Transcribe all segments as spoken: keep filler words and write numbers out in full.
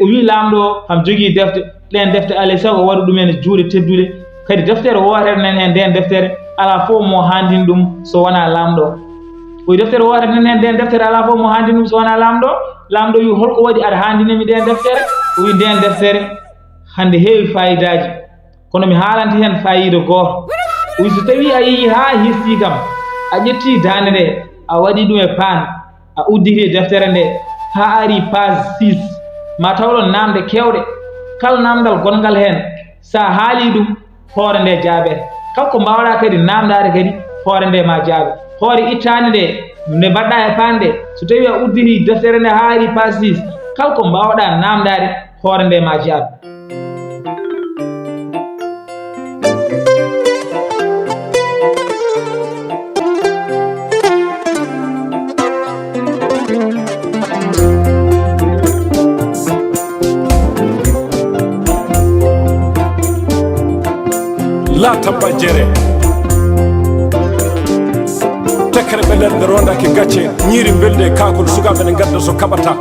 O wi laamɗo o kam jogii defte, ɗeen defte alay sago o waɗa ɗum en e juuɗe tedduɗe. Kadi deftere wootere nan heen, ndeen deftere alaa fof mo haandini ɗum so wonaa laamɗo o. O wi deftere wootere nan heen, ndeen deftere alaa fof mo haandini ɗum so wonaa laamɗo o. Laamɗo o wi, "Holko waɗi aɗa haandini mi ndeen deftere?" O wi, "Ndeen deftere hannde heewi faayidaaji, kono mi haalanta heen faayiida gooto." O wi, "So tawii a yehii haa a hirsii kam, a ƴettii daande nde, a waɗii ɗum e paan, a udditi deftere nde haa ari page six, ma taw ɗoon naamnde keewɗe. Kala naamndal gonngal heen, so a haalii ɗum, hoore nde jaabete. Kala ko mbaawɗaa kadi naamndaade kadi, hoore nde ma jaabe. Hoore ittaande nde, nde mbaɗɗaa e paan nde, so tawii a udditi deftere nde haa ari page six, kala ko mbaawɗaa naamndaade, hoore nde ma jaabe." La tabba jere. Tekere ɓe nder rondaki gacce, ñiiri mbelde e kaakol, sukaaɓe ne ngadda so kaɓata.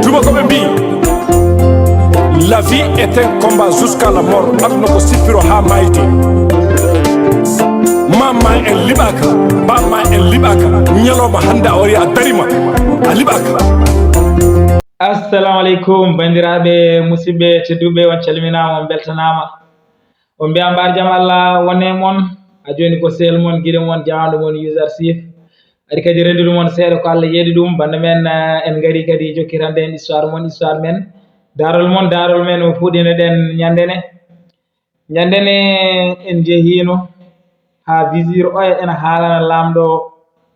Tubakoɓe mbi, la vie est un combat jusqu'à la mort. Aduna ko sippiro haa maayde. Maam ma en liɓaaka, baaba ma en liɓaaka. Ñalawma hannde a wari a darima, a liɓaaka. Assalamu aleykum, banndiraaɓe, musidɓe tedduɓe, on calminaama, on mbeltanaama. On mbiya mbaar jam Allah wone mon. A jooni ko sehil mon, giɗo mon, jawanɗo mon, User Sif. Ari kadi rendude mon seeɗa ko Allah yeɗi ɗum. Bannde men, eh, en ngari kadi jokkitande en histoire mon, histoire men. Daarol mon, daarol men, o fuɗɗinoɗen ñande ne. Ñande ne en njehiino haa Visir Oya, ena haalana laamɗo,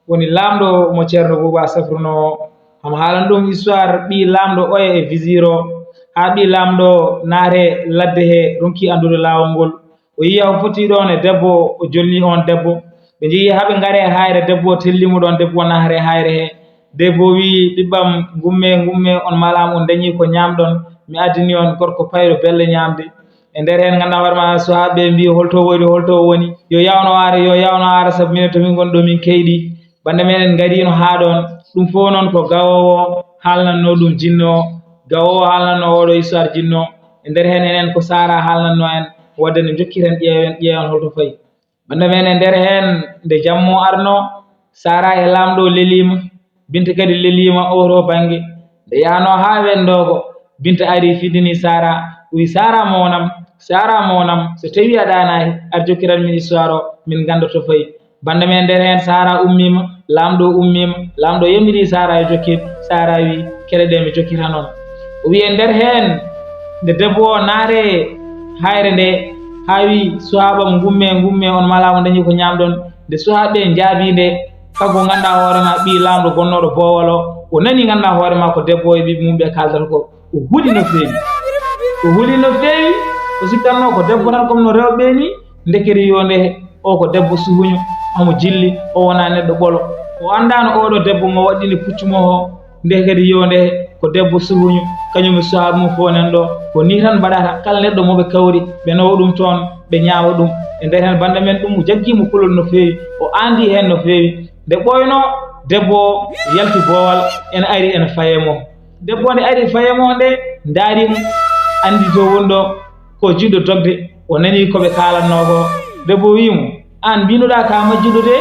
woni laamɗo mo Ceerno Buuba safruno. Omo haalana ɗum histoire ɓii laamɗo Oya e Visir o, haa ɓii laamɗo naate ladde he, ronki anndude laawol ngol. O yiya o foti ɗoon e debbo, o jolni oon debbo. Ɓe njehi haa ɓe ngare hayre, debbo o tellimo ɗoon, debbo o naate hayre he. Debbo o wi, "Ɓiɓɓam, ngumme, ngumme, on malaama, on dañi ko ñaamɗon. Mi addini on gorko payɗo belle ñaamde." E nder heen, nganndaa hoore ma, suhaaɓe mbi, "Holto woni, holto woni? Yo yawno ara, yo yawno ara, sabu minen to min ngon ɗo min keyɗi." Bannde meɗen ngariino haa ɗoon. Ɗum fof noon ko gawoowo haalnannoo ɗum jinno o. Gawoowo haalnannoo oɗo histoire jinno o. E nder heen enen ko Sara haalnannoo en, wadde no njokkiten ƴeewen, ƴeewen holto fayi. Bannde men e nder heen, nde jammo arno, Sara e laamɗo leliima, Binta kadi leliima oo ɗoo bannge. Nde yahnoo haa wendoogo, Binta ari findini Sara, wi, "Sara mon am, Sara mon am, so tawii a ɗaanaaki, ar jokkiran min histoire o, min ngannda to fayi." Bannde men e nder heen, Sara ummiima, laamɗo ummiima, laamɗo yamirii Sara yo jokkit, Sara wi, "Keɗoɗen mi jokkitan on." O wi e nder heen, nde debbo o naate hayre nde, haa wi, "Suhaaɓam, ngumme, ngumme, on malaama, on dañi ko ñaamɗon." Nde suhaaɓe njaabii nde, kanko nganndaa hoore ma, ɓii laamɗo gonnooɗo boowal o, o nani nganndaa hoore ma ko debbo o e ɓiɓɓe mum ɓe kaaldata ko. O huli no feewi. O huli no feewi, o sikkatnoo ko debbo tan, comme no rewɓe ni, ndekete yo nde o ko debbo suhuño, omo jilli, o wonaa neɗɗo ɓolo. O anndaano oo ɗoo debbo mo waɗɗini puccu mo o, ndekete yo nde ko debbo suhuño, kañum e suhaaɓe mum fof nan ɗo. Ko nii tan mbaɗata, kala neɗɗo mo ɓe kawri, ɓe nawa ɗum toon, ɓe ñaawa ɗum. E nder heen bannde men ɗum, o jaggii mo kulol no feewi, o aandii heen no feewi. Nde ɓooynoo, debbo o yalti boowal, ene ari, ene faye mo. Debbo o nde ari faye mo nde, ndaari mo, anndi to woni ɗo, ko jiɗɗo dogde, o nanii ko ɓe kaalatnoo ko. Debbo o wii mo, "Aan mbiinoɗaa ka majjuɗo de?"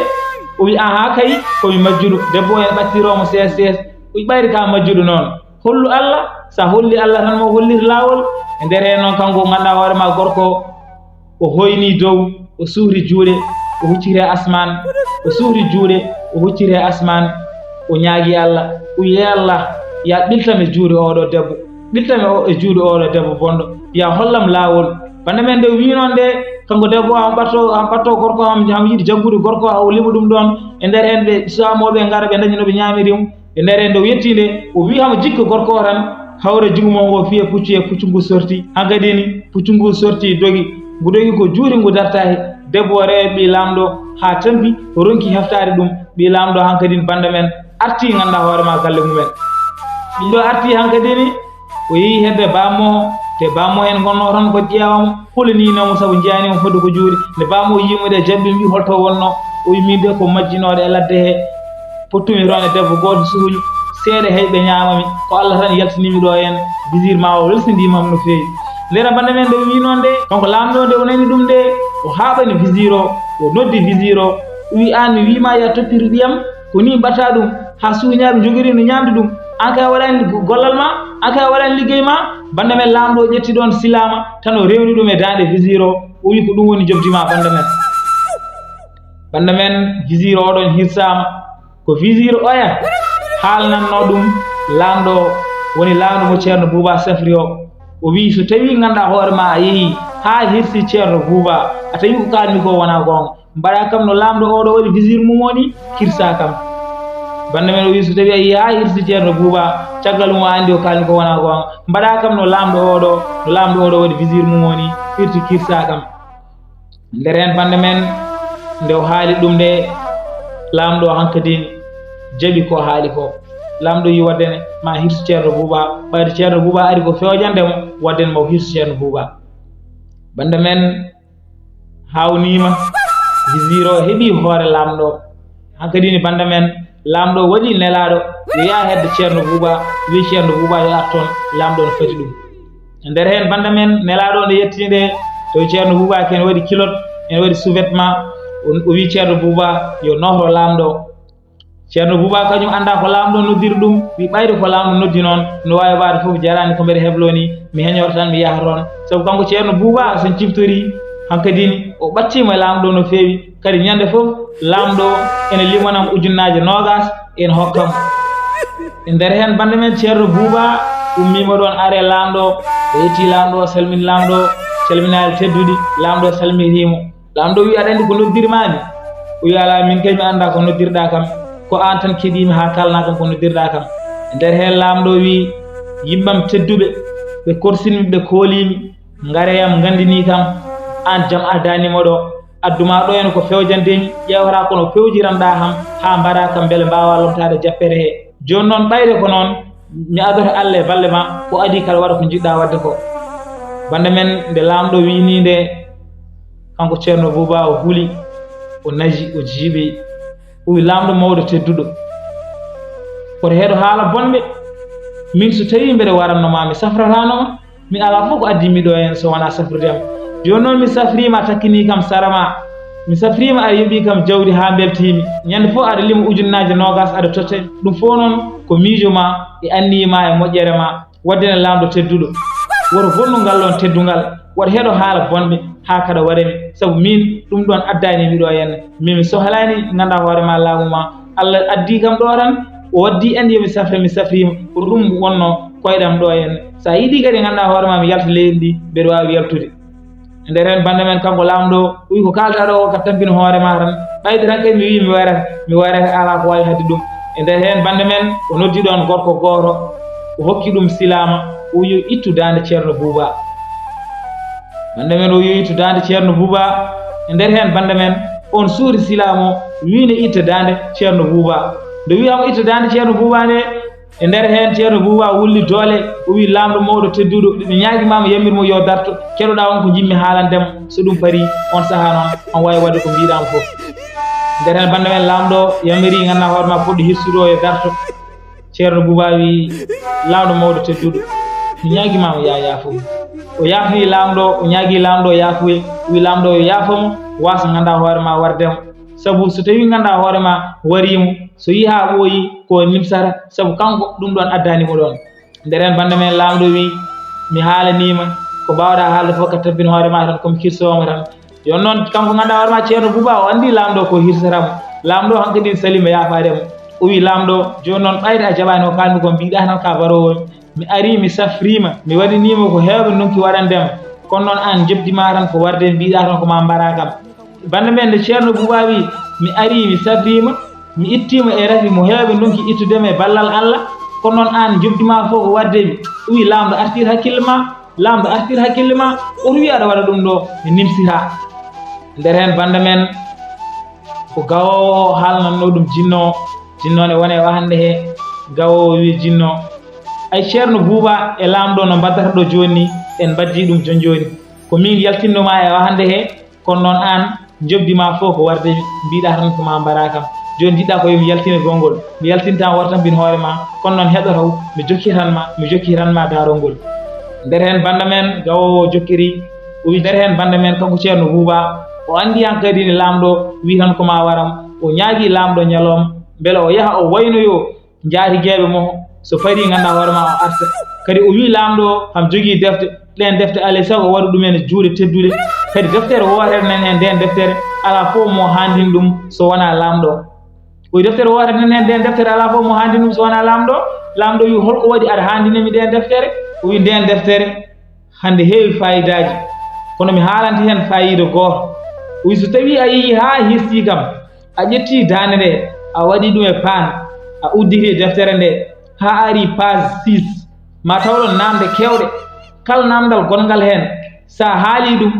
O wii, "Ahaa kay, ko mi majjuɗo." Debbo o ene ɓattiroo mo sees sees, o wii, "Ɓayri ka majjuɗo noon. Hollu Allah, so a holli Allah tan mo hollir laawol." E nder heen noon, kanko nganndaa hoore ma gorko o, o hoyni dow, o suhri juuɗe, o hucciti e asmaan, o suhri juuɗe, o hucciti e asmaan, o ñaagi Allah, o wi, "Ee Allah, ya ɓiltam e juuɗe oo ɗoo debbo, ɓiltam e o, e juuɗe oo ɗoo debbo bonɗo, ya hollam laawol." Bannde men nde o wiinoo nde, kanko debbo o, hamo ɓatto, hamo ɓatto gorko, hamo, hamo yiɗi jaggude gorko o, o liɓa ɗum ɗoon. E nder heen ɓe suwamooɓe ngara, ɓe ndañi no ɓe ñaamiri mo. E nder heen nde o yettii nde, o wii hamo jikka gorko o tan, hawra juuɗe mum o, fiya puccu he, puccu ngu sorti. Hankadi ni, puccu ngu sorti, dogi. Ngu dogi ko juuti, ngu dartaaki. Debbo o rewi ɓii laamɗo haa tampi, o ronki heftaade ɗum. Ɓii laamɗo hankadi ni, bannde men, artii, nganndaa hoore ma, galle mumen. Ɓiɗɗo artii hankadi ni, o yehi hedde bammo o, te bammo en ngonnoo tan ko ƴeewa mo, hulaninoo mo sabu njiyaani mo fodde ko juuti. Nde bammo o yii mo de, jaɓɓi mo, wii, "Holto wonnoo?" O wii, "Min de ko majjinooɗo e ladde he, pottumi toon e debbo gooto suhuño, seeɗa hey ɓe ñaama mi. Ko Allah tan yaltini mi ɗo heen. Visir ma o welsindiima am no feewi. Ndera bannda men nde o wii noon nde, kanko laamɗo nde o nani ɗum nde, o haaɓani visir o, o noddi visir o, o wii, "Aan mi wii ma ya toppitu ɗiyam, ko nii mbaɗta ɗum, haa suuñaaɓe njogori no ñaamde ɗum. Aan kay a waɗaani gollal ma, aan kay a waɗaani liggey ma." Bannda men laamɗo o ƴetti ɗoon silaama, tan o rewni ɗum e daande visir o, o wii, "Ko ɗum woni njoɓdi ma, bannda men." Bannda men, visir o ɗoon hirsaama. Ko visir oya haalnannoo ɗum laamɗo o, woni laamɗo mo Ceerno Buuba safri o. O wii, "So tawii nganndaa hoore ma a yehii haa hirsi Ceerno Buuba, a tawii ko kaalmi ko wonaa goonga, mbaɗaa kam no laamɗo oo ɗoo waɗi visir mum o nii, kirsaa kam." Bannda men o wii, "So tawii a yehii haa hirsi Ceerno Buuba, caggal mum a anndi ko kaalmi ko wonaa goonga, mbaɗaa kam no laamɗo oo ɗoo, no laamɗo oo ɗoo waɗi visir mum o nii, firti kirsaa kam." Nder heen bannda men, nde o haali ɗum nde, laamɗo o hankadi jaɓi ko o haali ko. Laamɗo yi waɗde ne ma hirsu Ceerno Buuba, ɓayde Ceerno Buuba ari ko fewjande mo, waɗde ne mo hirsu Ceerno Buuba. Bannda men haawniima, visir o heɓi hoore laamɗo. Hankadi ni bannda men, laamɗo waɗi nelaaɗo yo yaha hedde Ceerno Buuba, wii Ceerno Buuba yo ar toon, laamɗo no fati ɗum. E nder heen bannda men, nelaaɗo nde yetti nde, to Ceerno Buuba ken waɗi kilot, en waɗi sous-vêtement, o, o wii Ceerno Buuba yo nohro laamɗo. Ceerno Buuba kañum anndaa ko laamɗo noddiri ɗum, wii ɓayde ko laamɗo noddi noon, no waawi waade fof jaraani ko mbeɗa hebloo nii, mi heñoto tan mi yaha toon. Sabu kanko Ceerno Buuba, so en ciftorii, hankadi ni o ɓattiima e laamɗo no feewi, kadi ñande fof laamɗo ene limanam ujunnaaje noogaas, ene hokka mo. E nder heen bannda men Ceerno Buuba ummiima ɗoon are laamɗo, o yetti laamɗo, o salmini laamɗo, calminaali tedduɗi, laamɗo salminii mo. Laamɗo wii, "Aɗa anndi ko noddirmaami?" O wii, "Alaa, min kay mi anndaa ko noddirɗaa kam. Ko aan tan keɗiimi haa kaalnaa kam ko noddirɗaa kam." E nder heen laamɗo wii, "Yimɓam tedduɓe, ɓe korsinmi, ɓe kooliimi, ngare yam nganndinii kam, aan jam addaani mo ɗo. Addu ma ɗo en ko fewjande mi, ƴeewata kono pewjiranɗaa kam haa mbaɗaa kam mbele mbaawaa lomtaade jappere he. Jooni noon ɓayde ko noon, mi adoto Allah e balɗe ma, ko adii kala waɗa ko njiɗɗaa waɗde ko." Bannda men nde laamɗo wii nii nde, kanko Ceerno Buuba o huli, o naji, o jiiɓi, o wii, "Laamɗo mawɗo tedduɗo, koto heɗo haala bonɓe, min so tawii mbeɗa waranno ma mi safrataano ma, min alaa fof ko addi mi ɗo heen so wonaa safrude am. Jooni noon mi safriima a takkinii kam sara ma, mi safriima aɗa yoɓii kam jawdi haa mbeltiimi, ñande fof aɗa lima ujunnaaje noogaas aɗa totte, ɗum fof noon ko miijo ma e anniye ma e moƴƴere ma." Waɗde ne laamɗo tedduɗo, woto bonnu ngal ɗoon teddungal, woto heɗo haala bonɓe haa kaɗa waɗa mi, sabu miin ɗum ɗoon addaani mi ɗo heen. Min mi sohlaani nganndaa hoore ma laamu ma. Allah addi kam ɗo tan, o waddi en yo mi safre, mi safriima, ko ɗum wonnoo koyɗam ɗo heen. So a yiɗii kadi nganndaa hoore ma mi yalta leydi ndi, mbeɗa waawi yaltude. E nder heen bannda men kanko laamɗo, o wi ko kaalɗaa ɗo o ka tampin hoore ma tan, ɓayde tan kadi mi wi mi warata, mi warata, alaa ko waawi haɗde ɗum. E nder heen bannda men o noddi ɗoon gorko gooto, o hokki ɗum silaama, o wi yo ittu daande Ceerno Buuba. Bannda men o wi yo ittu daande Ceerno Buuba. E nder heen bannda men on suuri silaama o wi ne itta daande Ceerno Buuba. Nde wi omo itta daande Ceerno Buuba nde, e nder heen Ceerno Buuba wulli doole, o wi laamɗo mawɗo tedduɗo, mi ñaagi ma mo yamir mo yo darto, keɗoɗaa on ko njimmi haalande mo, so ɗum parii on sahaa noon on waawi waɗde ko mbiɗaa mo fof. Nder heen bannda men laamɗo yamiri nganndaa hoore ma poɗɗo hirsude o yo darto. Ceerno Buuba wi laamɗo mawɗo tedduɗo, mi ñaagi ma mo yaa yaafo mi. O yaafni laamɗo, o ñaagi laamɗo yaafuye, o wi laamɗo yo yaafo mo, waasa nganndaa hoore ma warde mo. Sabu so tawii nganndaa hoore ma warii mo, so yii haa ɓooyi ko nimsata, sabu kanko ɗum ɗoon addaani mo ɗoon. Nder heen bannda men laamɗo wi mi haalanii ma ko mbaawɗaa haalde fof ka tampin hoore ma tan, ko mi kirsoowo ma tan. Jooni noon kanko nganndaa hoore ma Ceerno Buuba o anndi laamɗo ko hirsata mo. Laamɗo hankadi salima yaafaade mo. O wi laamɗo jooni noon ɓayde a jaɓaani ko kaalmi ko mbiɗaa tan ka baroowo mi. Mi arii mi safriima mi waɗiniima ko heewɓe ndonki waɗande ma. Kono noon aan njoɓdi ma tan ko warde mbiɗaa tan ko ma mbaraa kam. Bannda men nde Ceerno Buuba wi mi arii mi safriima mi ittiima e rafi mo heewɓe ndonki ittude mi e ballal Allah. Kono noon aan njoɓdi ma fof ko warde mi. O wi laamɗo artir hakkille ma. Laamɗo artir hakkille ma, oto wiy aɗa waɗa ɗum ɗo mi nimsiraa. Nder heen bannda men ko gawoowo o haalnannoo ɗum jinno o. Jinno ne wone o hannde he gawoowo wiy jinno, ay Ceerno Buuba e laamɗo no mbaddata ɗo jooni ni, en mbaddii ɗum jooni jooni. Ko miin yaltinno ma e o hannde he, kono noon aan njoɓdi ma fof ko warde mbiɗaa tan ko ma mbaraa kam. Jooni njiɗɗaa ko yo mi yaltine gonngol. Mi yaltintaama wota tan mbin hoore ma, kono noon heɗo taw, mi jokkitan ma, mi jokkitan ma daarol ngol. Nder heen bannda men gawoowo jokkiri, o wi nder heen bannda men kanko Ceerno Buuba, o anndi hankadi ne laamɗo wi tan ko ma waram, o ñaagii laamɗo ñaloom, mbele o yaha o waynoyoo njaatigeeɓe mo, so parii nganndaa hoore ma o arta. Kadi o wi laamɗo kam jogii defte, ɗeen defte alay sago o waɗa ɗumen e juuɗe tedduɗe. Kadi deftere wootere nan heen, ndeen deftere alaa fof mo haandini ɗum so wonaa laamɗo. O wi deftere wootere nan heen, ndeen deftere alaa fof mo haandini ɗum so wonaa laamɗo. Laamɗo wi holko waɗi aɗa haandini mi ndeen deftere? O wi ndeen deftere hannde heewi faayidaaji, kono mi haalante heen faayiida gooto. O wi so tawii a yehii haa a histii kam, a ƴettii daande nde, a waɗii ɗum e paan, a udditi deftere nde haa ari page six, ma taw ɗon naamnde keewɗe. Kala naamndal gonngal heen, so a haalii ɗum,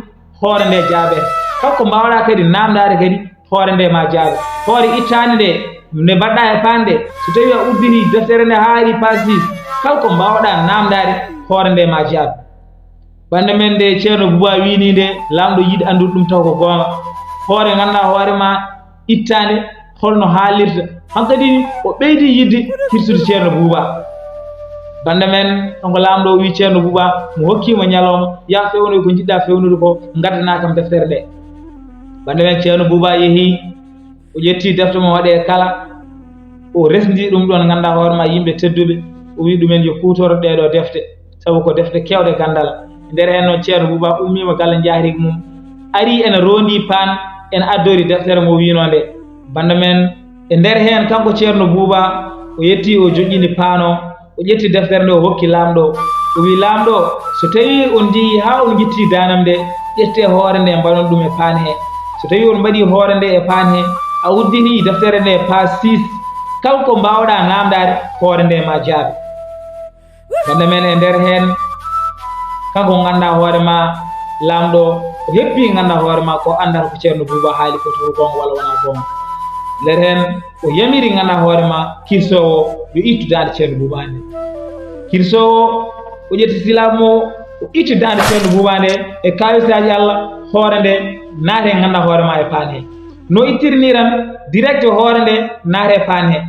hoore nde jaabete. Kala ko mbaawɗaa kadi naamndaade kadi, hoore nde ma jaabe. Hoore ittaande nde, nde mbaɗɗaa e paan nde, so tawii a uddinii deftere nde haa ari page six, kala ko mbaawɗaa naamndaade, hoore nde ma jaabe. Bannda men nde Ceerno Buuba wiinii nde, laamɗo yiɗi anndude ɗum taw ko goonga. Hoore nganndaa hoore ma ittaande, holno haalirta. Hankadi o ɓeydi yiɗde hirsude Ceerno Buuba. Bannda men, kanko laamɗo o wi Ceerno Buuba, mo hokkiima ñalawma, yaa fewnoy ko njiɗɗaa fewnude ko, ngaddanaa kam deftere nde. Bannda men Ceerno Buuba yehii, o ƴetti defte mo waɗe kala, o resndi ɗum ɗon nganndaa hoore ma yimɓe tedduɓe, o wi ɗumen yo kuutoro ɗee ɗoo defte, sabu ko defte keewɗe ganndal. Nder heen noon Ceerno Buuba ummiima galle njaatigi mum, ari ene roondi paan, ene addori deftere mo wiinoo nde. Bannda men e nder heen kanko Ceerno Buuba, o yetti o joƴƴini paan o, o ƴetti deftere nde o hokki laamɗo, o wi laamɗo, so tawii on njehii haa on ngitti daanam nde, ƴettee hoore nde mbaɗon ɗum e paan he. So tawii on mbaɗii hoore nde e paan he, a uddinii deftere nde page six, kala ko mbaawɗaa naamndaade, hoore nde ma jaabe. Bannda men e nder heen, kanko nganndaa hoore ma laamɗo, o heppii nganndaa hoore ma ko anndata ko Ceerno Buuba haali ko taw goonga walla wonaa goonga. Nder heen o yamiri nganndaa hoore ma kirsoowo yo ittu daande Ceerno Buuba nde. Kirsoowo o ƴetti silaamu o, o itti daande Ceerno Buuba nde e kawisaaji Allah, hoore nde naate nganndaa hoore ma e paan he. No ittiri ni tan, direct hoore nde naate paan he.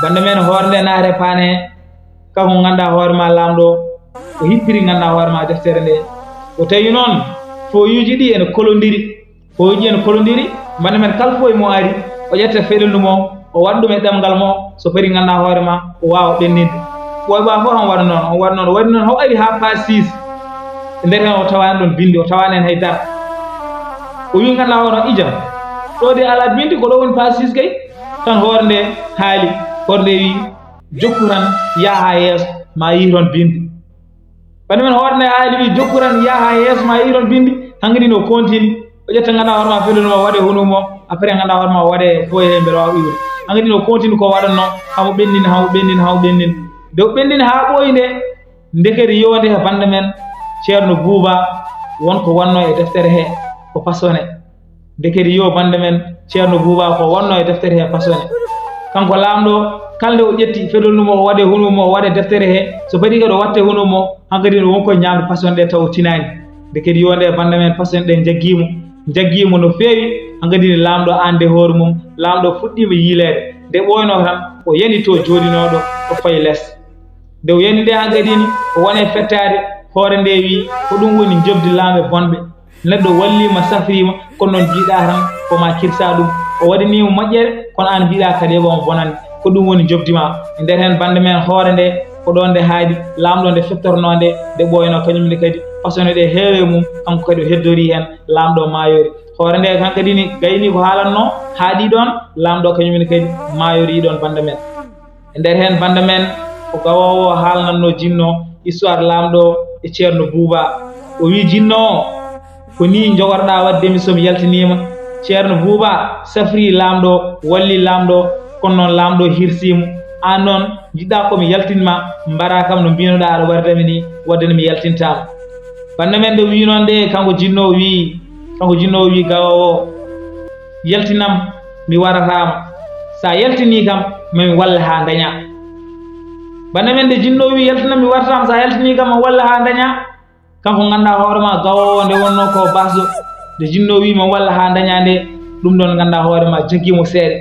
Bannda men hoore nde naate paan he, kanko nganndaa hoore ma laamɗo, o hippiri nganndaa hoore ma deftere nde. O tawi noon fooyuuji ɗi ene kolondiri, fooyuuji ene kolondiri, bannda men kala fooy mo ari, o ƴetta feɗendu mo, o waɗa ɗum e ɗemngal mo, so foti nganndaa hoore ma, o waawa ɓenndinde. Ɓooy ba fof on waɗa noon, on waɗa noon, o waɗi noon, o ari haa page six. E nder heen o tawaani ɗoon binndi, o tawaani heen hay dara. O wi nganndaa hoore ma, ijam, ɗo de alaa binndi, ko ɗo woni page six kay. Tan hoore nde haali, hoore nde wi, jokku tan, yaha haa yeeso, ma yii toon binndi. Bannda men hoore nde haali wi, jokku tan, yaha haa yeeso, ma yii toon binndi. Hankadi no continue, o ƴetta nganndaa hoore ma feɗendu mo, o waɗe hunu mo, après nganndaa hoore ma o waɗe foye he mbeɗa waawa iwde. Hankadi no continue ko waɗatnoo, hamo ɓenndini, hamo ɓenndini, hamo ɓenndini. Nde o ɓenndini haa ɓooyi nde, ndekete yowande he bannda men Ceerno Buuba, won ko wonnoo e deftere he, ko pasone. Ndekete yo bannda men Ceerno Buuba ko wonnoo e deftere he pasone. Kanko laamɗo, kala nde o ƴetti feɗendu mo, o waɗe hunu mo, o waɗe deftere he, so fadii kadi o watte hunu mo, hankadi no won ko ñaamde pasone ɗe taw o tinaani. Ndekete yo nde bannda men pasone ɗe njaggii mo, njaggii mo no feewi, hankadi ne laamɗo aan nde hoore mum, laamɗo fuɗɗiima yiileede. Nde ɓooynoo tan, o yani to jooɗinooɗo, o fayi les. Nde o yani nde hankadi ne, o woni e fettaade, hoore nde wi, ko ɗum woni njoɓdi laamɓe bonɓe. Neɗɗo walliima, safriima, kono noon njiɗaa tan ko ma kirsa ɗum. O waɗaniima moƴƴere, kono aan mbiɗaa kadi yoɓa mo bonannde. Ko ɗum woni njoɓdi ma. E nder heen bannda men hoore nde, ko ɗoon nde haaɗi, laamɗo nde fettornoo nde, nde ɓooynoo kañum ne kadi, pasone ɗe heewe mum, kanko kadi o heddorii heen, laamɗo maayori. Hoore nde hankadi ne gayni ko haalannoo, haaɗi ɗoon, laamɗo kañum ne kadi maayorii ɗoon bannda men. E nder heen bannda men, ko gawoowo o haalnatnoo jinno, histoire laamɗo e Ceerno Buuba. O wii jinno o, ko nii njogorɗaa waɗde mi so mi yaltiniima. Ceerno Buuba safrii laamɗo, walli laamɗo, kono noon laamɗo hirsii mo. Aan noon, njiɗɗaa ko mi yaltin ma, mbaraa kam no mbiinoɗaa aɗa wardami nii, waɗde ne mi yaltintaama. Bannda men nde wii noon nde, kanko jinno o wii, kanko jinno o wii gawoowo o, yaltinam, mi warataa ma. So a yaltinii kam, ma mi walle haa ndañaa. Bannda men nde jinno o wii yaltinam, mi warataa ma, so a yaltinii kam, ma mi walle haa ndañaa. Kanko nganndaa hoore ma gawoowo nde wonnoo ko baasɗo, nde jinno o wii ma mi walle haa ndañaa nde, ɗum ɗoon nganndaa hoore ma jaggi mo seeɗa.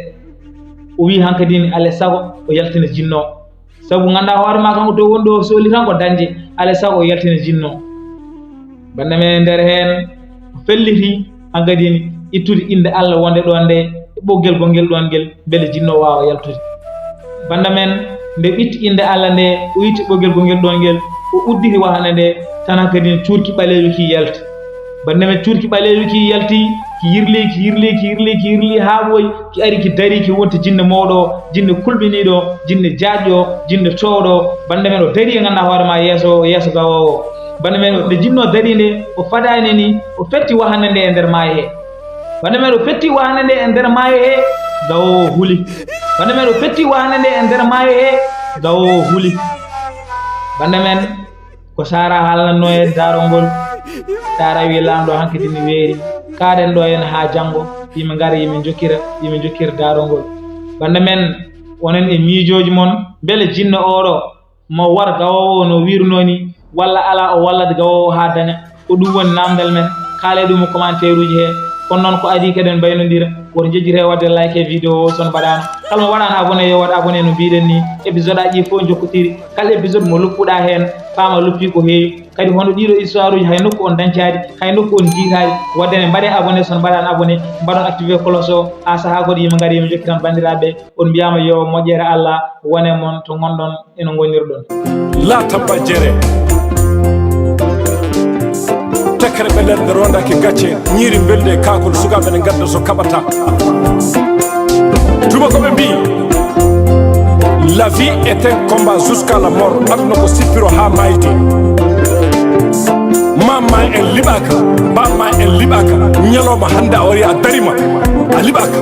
O wi hankadin alay sago o yaltina jinno o. Sabu nganndaa hoore ma kanko to woni ɗo o sohli tan ko dañde, alay sago o yaltina jinno o. Bannda men e nder heen o felliti hankadin ittude innde Allah wonde ɗoon nde e ɓoggel gongel ɗoon ngel mbele jinno o waawa yaltude. Bannda men nde itti innde Allah nde o itti ɓoggel gongel ɗoon ngel o udditi wahande nde tan hankadin cuurki ɓaleewi ki yalti. Bannda men cuurki ɓaleewi ki yalti ki yirli ki yirli ki yirli ki yirli haa ɓooyi ki ari ki dari ki wonti jinne mawɗo o, jinne kulɓiniiɗo o, jinne jaajɗo o, jinne toowɗo o. Bannda men o dari e nganndaa hoore ma yeeso yeeso gawoowo o. Bannda men o nde jinno dari nde o fadaani ni o fetti wahande nde e nder maayo he. Bannda men o fetti wahande nde e nder maayo he gawoowo huli. Bannda men o fetti wahande nde e nder maayo he gawoowo huli. Bannda men ko Sara haalnatno en daarol ngol. Sara wi laamɗo hankadi ne weeri, kaaɗen ɗo en haa janngo. Yimɓe ngara yimɓe njokkira yimɓe njokkira daarol ngol. Bannda men onon e miijooji mon mbele jinno oɗo mo war gawoowo o no wiirunoo ni walla alaa o wallat gawoowo haa daña? Ko ɗum woni naamndal men. Kaalee ɗum e commentaire uji he. Kono noon ko adii kadi en mbaynondira woto njejjite waɗde like e vidéo o son mbaɗaano kala mo waɗaano abonné yo waɗ abonné no mbiɗen ni. Épisode aji ɗi fof njokkotiri kala épisode mo loppuɗa heen paama loppi ko heewi. Kadi hono ɗiɗo histoire uji hay nokku on dañcaali hay nokku on jiitaali. Waɗde ne mbaɗe abonné son mbaɗaano abonné mbaɗon activé cloche o haa sahaa goɗo yimɓe ngara yimɓe njokkitan banndiraaɓe. On mbiyaama yo moƴƴere Allah wone mon to ngonɗon eno ngonirɗon. Laa tabba jere. Tekkere ɓe nder nde rondake gacce ñiiri mbelde e kaakol sukaaɓe ne ngadda so kaɓata. Tuma ko ɓe mbi la vie est un combat jusqu'à la mort. Aduna ko sippiro haa mayde. Mamma en liɓaka bamma en liɓaka. Ñalawma hannde a wari a darima a liɓaka.